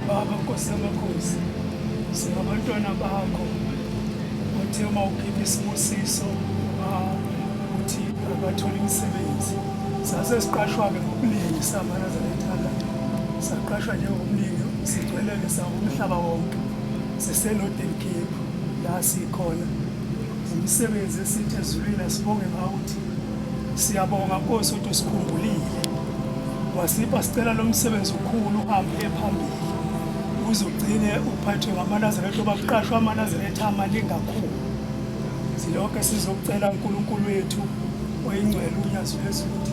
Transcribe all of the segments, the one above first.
Baba Nkosi yamakhosi, singabantwana bakho othe uma ukhipha isibusiso uthi abathole imisebenzi. Sase siqashwa-ke ngobuningi samaNazaretha la, saqashwa nje ngobuningi sigcwele-ke sawumhlaba wonke. SiseNorthern Cape la sikhona. Umsebenzi esithi ezulwini asibonge ngawo ukuthi siyabonga Nkosi ukuthi usikhumbulile. Wasipha sicela lo msebenzi ukhulu uhambe phambili uze ugcine uphathwe ngamaNazaretha oba kuqashwa amaNazaretha amaningi kakhulu. Silokho sizokucela uNkulunkulu wethu oyingcwele uNyazi lwezulu ukuthi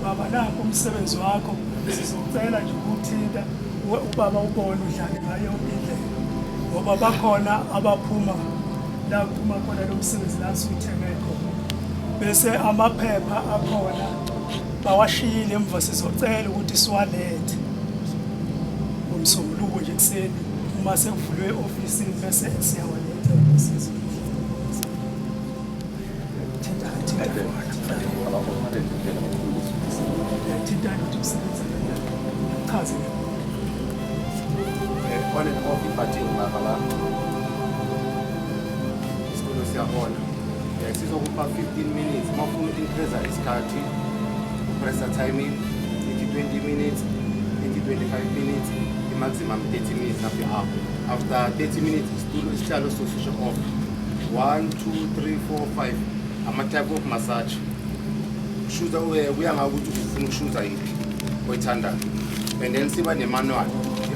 baba nakho umsebenzi wakho sizocela nje ukuthinta ubaba ubone udlale ngayo yonke indlela ngoba bakhona abaphuma la kuphuma khona lo msebenzi la siwuthenge khona bese amaphepha akhona bawashiyile emva sizocela ukuthi siwalethe ngomsombuluko nje ekuseni uma sekuvulwe e-ofisini bese siyawaletha thintani ukuthi usebenza kanjani chaze. On and off ibhathini baba la isitulo siyahona. Sizokupha 15 minutes. Uma ufuna uku-increase isikhathi upressa timing ithi 20 minutes, ithi 25 minutes, i-maximum 30 minutes after up. After 30 minutes isitulo isihlalo sosisho off. 1 2 3 4 5 ama-type of massage. Kushuza kuya ngakuthi ufuna ukushuza yiphi oyithandayo. And then siba ne-manual.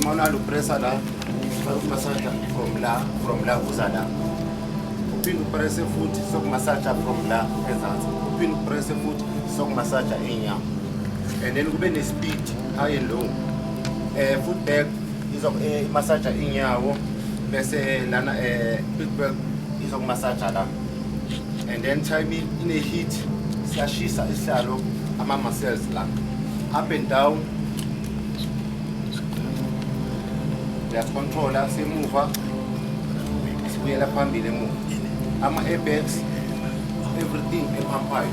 I-manual upressa la ukumasaja from la kuza la, uphinde upresse futhi sokumasaja from la ezansi, uphinde upresse futhi sokumasaja iy'nyawo. And then kube ne-speed high and low. Foot back imasaja iy'nyawo, bese lana foot back izokumasaja la. And then timing ine-heat, siyashisa isihlalo, ama-muscles la. Up and down uyasicontrola, semuva sibuyela phambili emuva, ama-airbags, everything ephampayo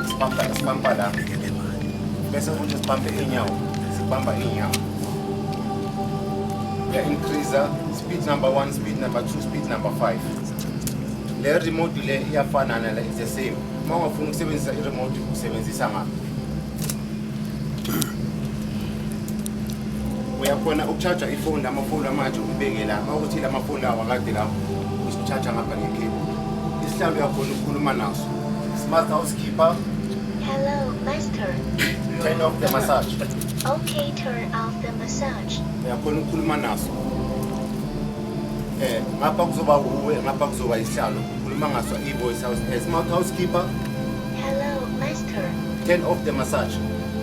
sipampa, sipampa la, bese futhi sipampe iy'nyawo, sibamba iy'nyawo. Uya-increase speed number one, speed number two, speed number five. Le remote le iyafana nale, is the same. Uma ungafuni ukusebenzisa i-remote usebenzisa ngapha. Uyakhona ukucharja ifoni, lamafoni amanje uyibeke la. Uma ukuthi lamafoni lawa akade la, usicharja ngapha ngekhebuli. Isihlalo uyakhona ukukhuluma naso. Smart housekeeper. Hello, master. Turn off the massage. Okay, turn off the massage. Uyakhona ukukhuluma naso. Ngapha kuzoba uwe, ngapha kuzoba isihlalo, ukhuluma ngaso i-voice house. Smart housekeeper. Hello, master. Turn off the massage.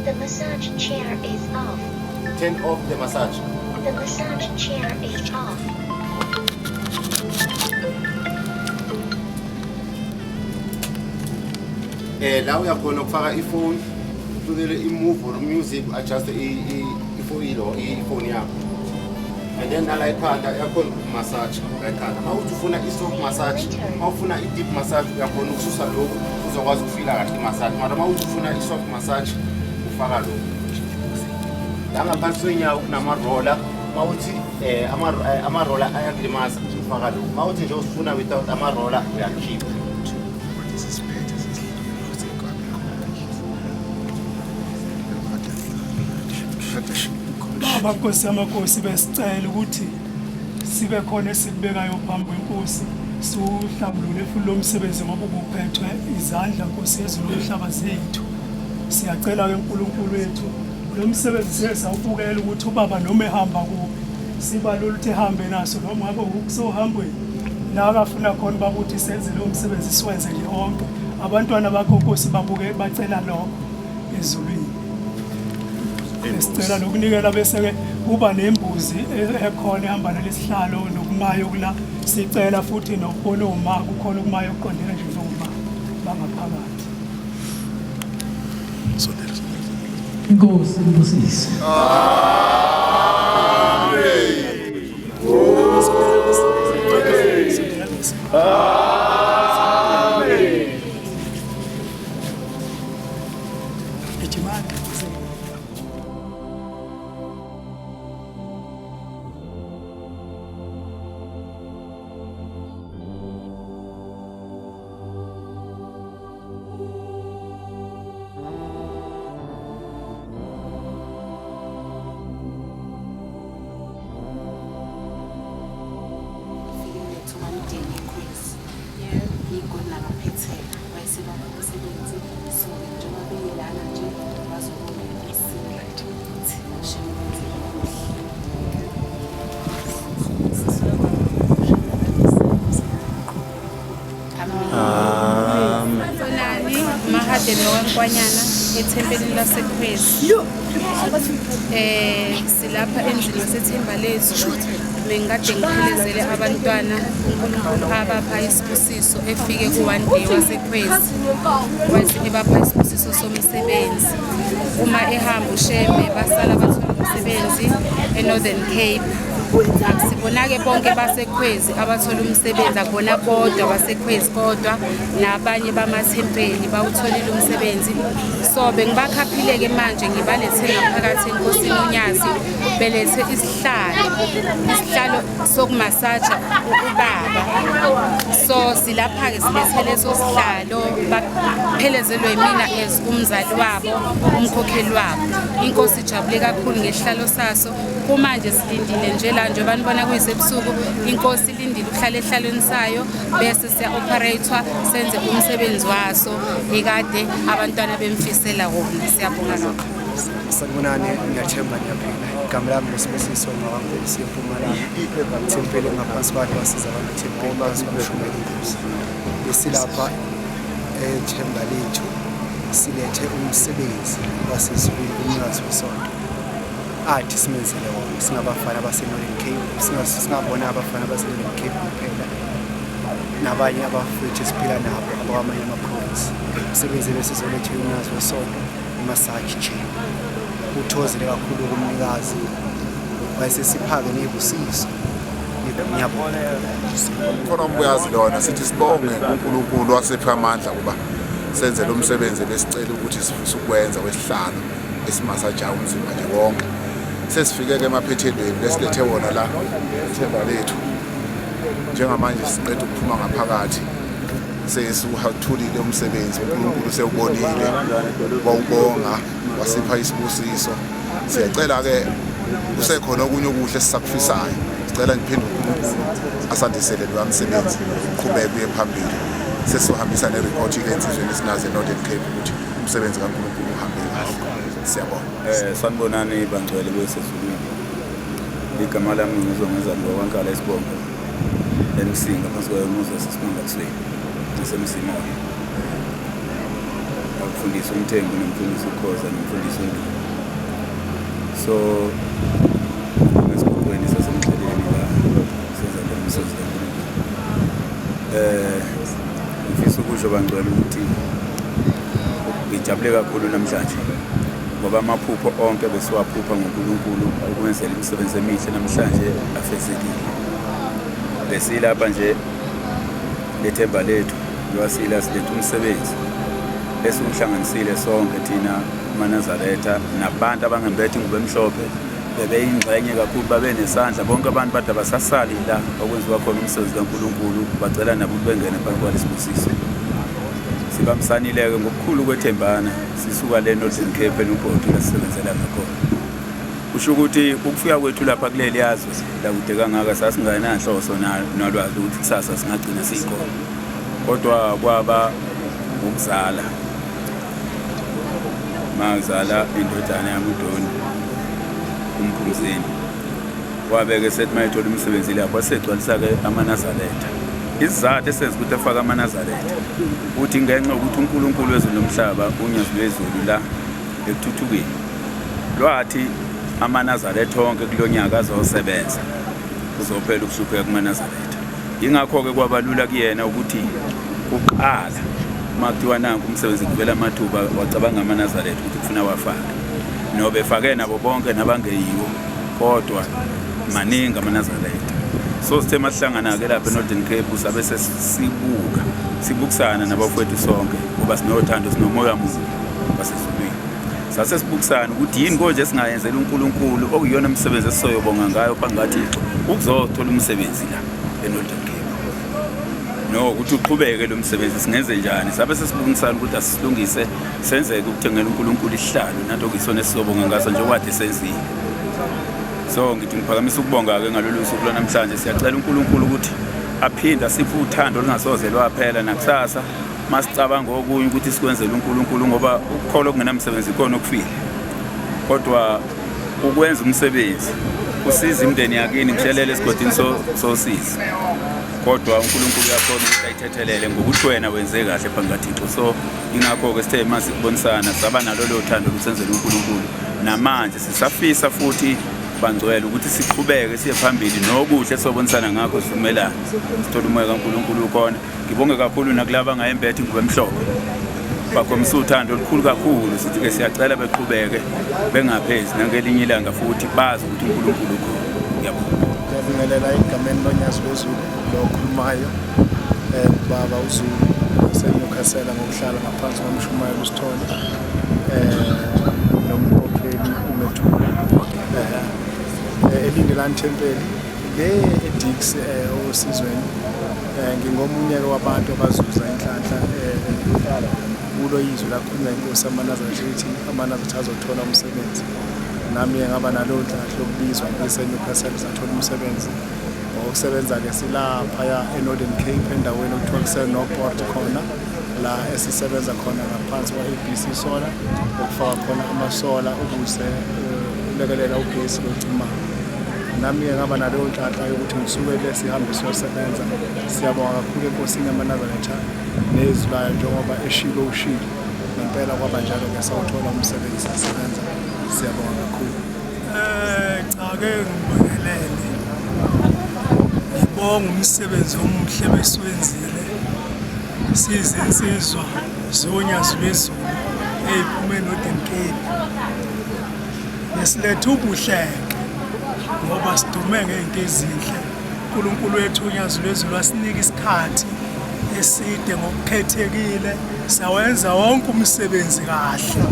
The massage chair is off. Turn off the massage. The massage chair is off. La uyakhona ukufaka ifoni, ucukele i-movie or music, adjust ilo ifoni yakho. And then nala ekhanda uyakhona ukumassage la ekhanda. Uma uthi ufuna i-soft massage, uma ufuna i-deep massage, uyakhona ukususa lokhu, uzokwazi ukufila kahle i-massage. Mara uma uthi ufuna i-soft massage, ufaka lokhu. La ngaphansi kwenyawo kunama-roller. Uma uthi ama-roller ayakulimaza, ufaka lokhu. Uma uthi nje usifuna without ama-roller, uyakhipha. Baba Nkosi yamakhosi, besicela ukuthi sibe khona esikubekayo phambi kwenkosi, siwuhlambulule futhi lo msebenzi ngoba ubuphethwe izandla Nkosi yezulu nomhlaba zethu. Siyacela-ke uNkulunkulu wethu, lo msebenzi siye sawubukela ukuthi ubaba noma ehamba kuphi sibalula ukuthi ehambe naso, noma ngabe kusohambweni la akafuna khona ubaba ukuthi senze lowo msebenzi, siwenze nje onke. Abantwana bakho Nkosi babuke bacela lokho ezulwini. Sicela nokunikela bese-ke kuba nembuzi ekhona ehamba nalesihlalo nokumayo kula. Sicela futhi nokubona oma kukhona ukumayo okuqondene nje noma bangaphakathi. Inkosi ibusise. Amen. Amen. Umndeni wakwaNkwanyana ethempelini laseKhwezi. Silapha endlini yaseThemba Lethu. Bengikade ngiphelezele abantwana uNkulunkulu abapha isibusiso efike ku-one day waseKhwezi. Wathi ebapha isibusiso somsebenzi. Uma ehamba uShembe basala bathola umsebenzi eNorthern Cape. Akusibona-ke bonke baseKhwezi abathola umsebenzi, akubona bodwa baseKhwezi kodwa nabanye bamathempeli bawutholile umsebenzi. So bengibakhaphile-ke manje ngibalethe ngaphakathi eNkosini uNyazi, belethe isihlalo, isihlalo sokumasaja ubaba. So silapha-ke silethe leso sihlalo, baphelezelwe yimina as umzali wabo, umkhokheli wabo. Inkosi ijabule kakhulu ngesihlalo saso. Kumanje silindile nje la njengoba nibona kuyisebusuku, inkosi ilindile ukuhlala esihlalweni sayo bese siya-operate-wa senze umsebenzi waso ekade abantwana bemfisela wona. Siyabonga kakhulu. Sanibonani, ngiyathemba niyaphila. Igama lami nguSibusiso Ngwakankosi eMpumalanga. Ithempeli ngaphansi kwakhe wasiza abantu ethempeli phansi kwamshumeli inkosi. Besilapha ethemba lethu silethe umsebenzi wasezulwini kumnikazi wesonto athi simenzele wona singabafana base-Northern Cape, singabona abafana base-Northern Cape kuphela nabanye abafowethu esiphila nabo abakwamanye ama-province. Umsebenzi ebesizolethe umnikazi wesonto i-massage chair. Uthokozele kakhulu kumnikazi wayesesiphake ney'busiso. Ngiyabonga. Khona umbuyazi lona sithi sibonge uNkulunkulu wasipha amandla kuba senze lo msebenzi besicela ukuthi sifisa ukwenza wesihlalo esimasaja umzimba nje wonke. Sesifike ke emaphethelweni besilethe wona la ithemba lethu. Njengamanje siqeda ukuphuma ngaphakathi sesiwuthulile umsebenzi uNkulunkulu sewubonile wawubonga wasipha isibusiso. Siyacela ke kusekhona okunye okuhle esisakufisayo. Sicela ngiphinde uNkulunkulu asandisele lo msebenzi uqhubeke uye phambili. Sesizohambisa ne-report ke ensizweni esinazo eNorthern Cape ukuthi umsebenzi kaNkulunkulu uhambe kahle. Siyabonga. Sanibonani bangcwele besezulwini. Igama lami ngizongeza ngokwankala isibongo MC ngaphansi kwayo umuzi waseSimangakusweni nasemsimoya. Ngakufundisa uMthembu nomfundisi uKhoza nomfundisi uNdulu. So esigoqweni sasemxheleni la senza khona umsebenzi kaNkulunkulu. Ngifisa ukusho bangcwele ukuthi ngijabule kakhulu namhlanje ngoba amaphupho onke besiwaphupha ngoNkulunkulu ukwenzela imisebenzi emihle namhlanje afezekile. Besilapha nje lethemba lethu njengoba siletha umsebenzi esiwuhlanganisile sonke thina maNazaretha nabantu abangembethe ingubo emhlophe bebeyingxenye kakhulu babe nesandla bonke abantu bade abasasali la okwenziwa khona umsebenzi kaNkulunkulu bacela nabo ukuthi bengene phansi kwalesibusiso. Sibambisanile-ke ngokukhulu ukwethembana sisuka le Northern Cape eNubhodi la sisebenzela ngakhona. Kusho ukuthi ukufika kwethu lapha kuleli yazwe lakude kangaka sasingenanhloso nalwazi ukuthi kusasa singagcina siyikhona, kodwa kwaba ukuzala mangizala indodana yami uDoni umphumzeni wabeke sethi mayethola umsebenzi lapho wasegcwalisa-ke amaNazaretha. Isizathu esenza ukuthi afake amaNazaretha uthi ngenxa yokuthi uNkulunkulu wezulu nomhlaba unyazi lwezulu la ekuthuthukeni lwathi amaNazaretha onke kulo nyaka azosebenza kuzophela ukuhlupheka kumaNazaretha. Yingakho-ke kwabalula kuyena ukuthi kuqala uma kuthiwa nanku umsebenzi kuvela amathuba wacabanga amaNazaretha ukuthi kufuna wafake nobefake nabo bonke nabangeyiwo kodwa maningi amaNazaretha. So sithe masihlangana-ke lapha eNorthern Cape sabe sesibuka sibukisana nabafowethu sonke ngoba sinothando sinomoya munye wasezulwini. Sase sibukisana ukuthi yini konje esingayenzela uNkulunkulu okuyiyona umsebenzi esizoyobonga ngayo phambi ukuzothola umsebenzi la eNorthern Cape. No ukuthi uqhubeke lo msebenzi singenze njani. Sabe sesibukisana ukuthi asilungise senzeke ukuthengela uNkulunkulu isihlalo nathi okuyisona esizobonga ngaso njengoba kade senzile. So ngithi ngiphakamisa ukubonga-ke ngalolu suku lwanamhlanje. Siyacela uNkulunkulu ukuthi aphinde asiphe uthando olungasoze lwaphela nakusasa masicabanga okunye ukuthi sikwenzele uNkulunkulu ngoba ukukholwa okungenamsebenzi ikhona okufile. Kodwa ukwenza umsebenzi usiza imindeni yakini ngishelele esigodini sosizi. Kodwa uNkulunkulu uyakhona ukuthi ayithethelele ngokuthi wena wenze kahle phambi kaThixo. So ingakho-ke sithe uma sikubonisana saba nalo lolo thando lusenzela uNkulunkulu. Namanje sisafisa futhi bangcwele ukuthi siqhubeke siye phambili nokuhle sobonisana ngakho sivumelane sithole umoya kaNkulunkulu ukhona. Ngibonge kakhulu nakulaba ngayembethe ingubo emhlophe bakhombisa uthando olukhulu kakhulu sithi-ke siyacela beqhubeke bengaphezi nangelinye ilanga futhi bazi ukuthi uNkulunkulu ukhona. Ngiyabonga. Ngiyabingelela egameni loNyazi lweZulu lo okhulumayo um baba uZulu waseNewcastle ngokuhlala ngaphansi kwamshumayeli uSithole um nomkhokheli uMethula um eLindelani Thempeli le eDix eh, osizweni eh, ngingomunye-ke wabantu abazuza inhlanhla eh, kulo izwi lakhulunywa inkosi amaNazaretha ithi amaNazaretha azothola umsebenzi. Nami-ke ngaba naleyo nhlanhla yokubizwa ngise-Newcastle sathola umsebenzi. Ngokusebenza-ke silaphaya e-Northern Cape endaweni okuthiwa kuse-Northport khona la esisebenza khona ngaphansi kwa-ABC Solar okufaka khona amasola ukuze ulekelela ugesi locimayo. Nami-ke ngaba naleyo nhlanhla yokuthi ngisuke le sihambe siyosebenza. Siyabonga kakhulu enkosini yamaNazaretha nezwi layo njengoba eshilo ushilo. Ngempela kwaba njalo-ke sawuthola umsebenzi sasebenza. Siyabonga kakhulu. Eh cha ke ngibingelele. Ngibonga umsebenzi omuhle besiwenzile. Sizinsizwa zoNyazi lwezulu eziphuma eNorthern Cape. Besiletha ubuhleke ngoba sidume ngey'nto ezinhle. uNkulunkulu wethu uNyazi lwezulu wasinika isikhathi eside ngokukhethekile sawenza wonke umsebenzi kahle.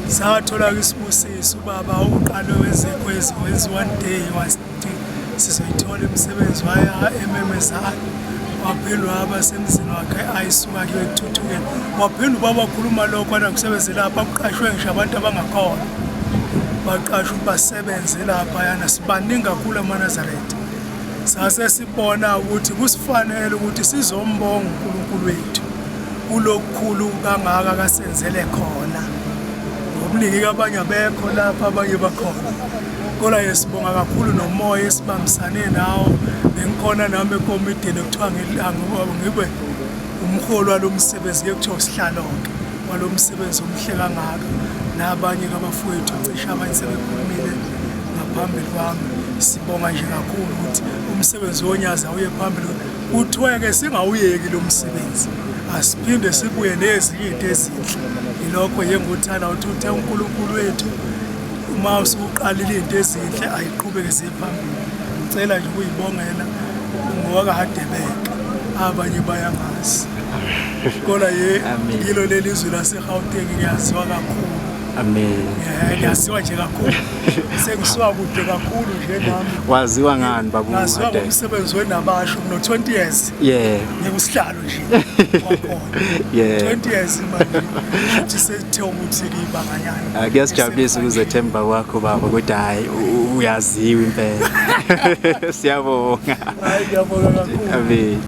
Sathola isibusiso ubaba uqale wezekhwezi wenza one day wasithi sizoyithola imisebenzi waya ememezana waphinde waba semzini wakhe ayisuka kuyo ekuthuthukeni waphinde ubaba wakhuluma lokho anakusebenze lapha kuqashwe ngisho abantu abangakhona baqashwa ukuthi basebenze laphayana sibaningi kakhulu amaNazaretha sase sibona ukuthi kusifanele ukuthi sizombonga uNkulunkulu wethu kulokukhulu kangaka kasenzele khona ngobuningi abanye abekho lapha abanye bakhona kodwa ke sibonga kakhulu nomoya esibambisane nawo bengikhona nami ekomidini ekuthiwa ngibe umholi walo msebenzi ke kuthiwa usihlalo-ke walo msebenzi omuhle kangaka nabanye-ke abafowethu cishe abanye sebekhulumile ngaphambili kwami sibonga nje kakhulu ukuthi umsebenzi wonyazi awuye phambili kuthiwe-ke singawuyeki lo msebenzi asiphinde sibuye nezinye izinto ezinhle yilokho yenguthanda ukuthi uthe uNkulunkulu wethu uma usuqalile izinto ezinhle ayiqhubeke ziye phambili ngicela nje ukuyibongela ngowakahadebeke abanye bayangazi kodwa ye yilo leli zwi laseGauteng ngiyaziwa kakhulu Amen. Eh, ngiyaziwa nje kakhulu sengisuka kude kakhulu nje nami Waziwa ngani babu? Ngaziwa Hadebe? ngomsebenzi wenabasho kuno 20 years Yeah. ngikusihlalo nje wakhona 20 years manje futhi sesithe ukuthi kuyibanganyana Ah, Kuyasijabulisa ukuzethemba kwakho baba kodwa hayi uyaziwa impela. Siyabonga. Hayi ngiyabonga kakhulu. Amen.